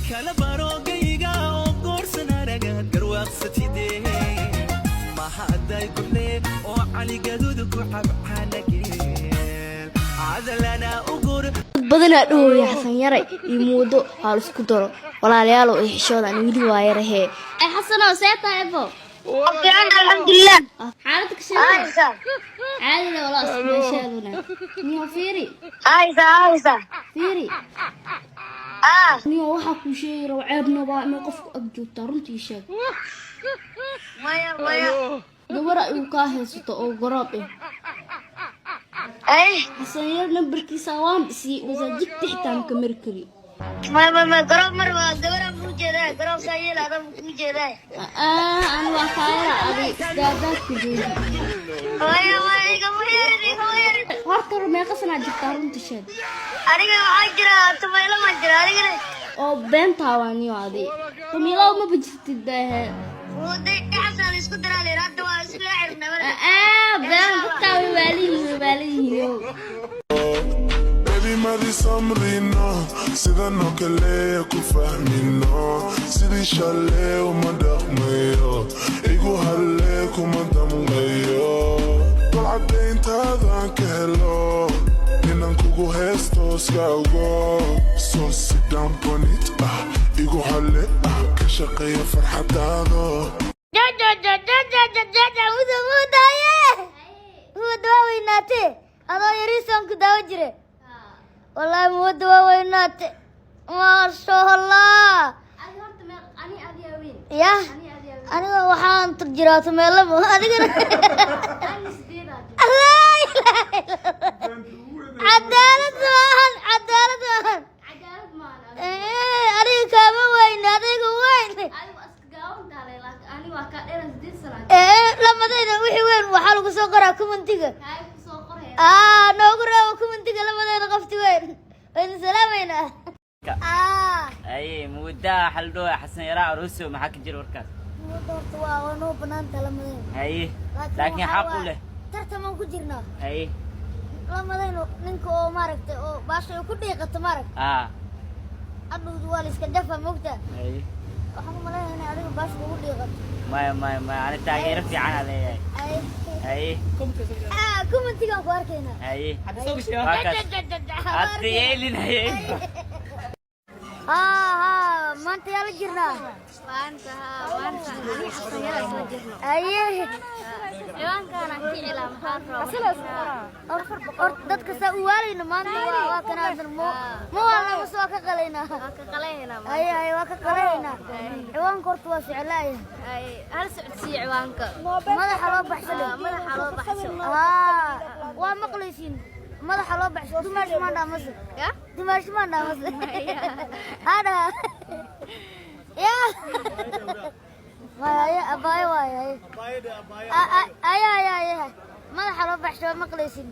Kala barogayga oo goorsan aragaad garwaaqsatide, mahaday gudle oo caligaduud ku cabcaanageel cadalana ugur. Dad badanaa dhahooya Xasan Yare iyo Muudo waa la isku daro. Walaalayaalow, ay xishoodaan, weli waa yarahee. Ay Xasanow, see tahay, ebo? Fiican, alxamdulilah. Xaaladda ka sheekay. Haysa. Caadile walaa, meeshaaduna niyo fiiri. Haysa, haysa. Fiiri. Ah. Niyo, waxaa kuu sheegi rabo, ceebna waa inuu qofku ag joogtaa. Runtii sheeg. Maya, maya. Gabara igu kaa haysato oo garoob eh. Ay. Xasan Yar nambarkiisa waan bisiyey, masaajidta xitaa maka mari kari. Maya, maya, maya, garoob mar waa gabaraan kuu jeedaa, garoob saa yeela adan kuu jeedaa. Ani waa kaayara, adi isdaadaadka jooji. Maya, maya, igama yeerin, igama yeerin. Horta hore meeqa sanaa jirtaa? Runta sheeg. Aniga waxaa jira tumaylo ma jira anigana. Oo beentaa waa niyo, adi tumilow maba jirtid baahe. Muday Xasan isku daraa leer, hadda waa isku xirnaa marka. Been dadkaa way waaliyihin, way waaliyihin. Baby, madi samrino, sidan oo kale ku fahmino, sidii shalay uma dhaqmayo, igu halle kuma damqayo, bal cadayntaadan ka helo inaan kugu heesto iska ogo. So sit down on it, ah, igu halle, ah, ka shaqeeya farxadaado. Muda, mudaye, muda waa weynaate, adoo yariisaan ku daawo jire. Wallaahi muda waa weynaate, maasha Allah. Ya aniga waxaan jiraa tumeelabo, adigana laa ilaaha illallah. Cadaalad maahan, cadaalad maahan. Cadaalad maahan. Aniga kaama weyne, adiga weyn. Adigu waa iska gaaban tahay, laakiin aniga waa kaa dheeran 8 sano. Lamadayna wixii weyn waxaa lagu soo qoraa commentiga. Kaay ku soo qoraya. Noogu reebo commentiga lamadayna qofti weyn. Waynu salaamaynaa. Aye, muddaa xaldhoo Xasan Yaraa aroosyo, maxaa ka jira warkaas? Muddo horta waa noo banaanta lamadayna. Haye, laakiin waxaa xaq u leh. Tartamaan ku jirnaa. Haye. Lamadaynu ninka oo maaragtay oo baasha ay ku dhiiqato maaragtay. Adhowdu waa la iska jafa, mogtaa. Haye. Waxaan u malaynayaa inay adiga baasha kugu dhiiqato. Maya, maya, maya, ani taageero fiican aa leeyahay. Haye. Haye. Commentigaan ku arkaynaa. Haye, waa kaas hadda yeelin. Haye. Haa haa, maanta yaa la jirnaa? Maanta haa, maanta ani Xasan Yara soo jirno. Haye. Ciwaankaana kicilaa, maxaa rabaa? Horta dadka saa u waalayna maanta waa kanaadan mo waa lama soo ka qalaynaa. Waa ka qalaynaa. Haye haye, waa ka qalaynaa. Ciwaanka horta waa socolaaya. Haye, hal socodsiiyo ciwaanka. Madaxa loo baxsado. Madaxa loo baxsho. Haa, waa maqlaysiin, madaxa loo baxsho. Dumaash maan dhaamase? Ya? Dumaash maan dhaamase hadha ya maya, abaayo waay. Haye haye haye haye, madaxa loo baxsho, waa maqlaysiin.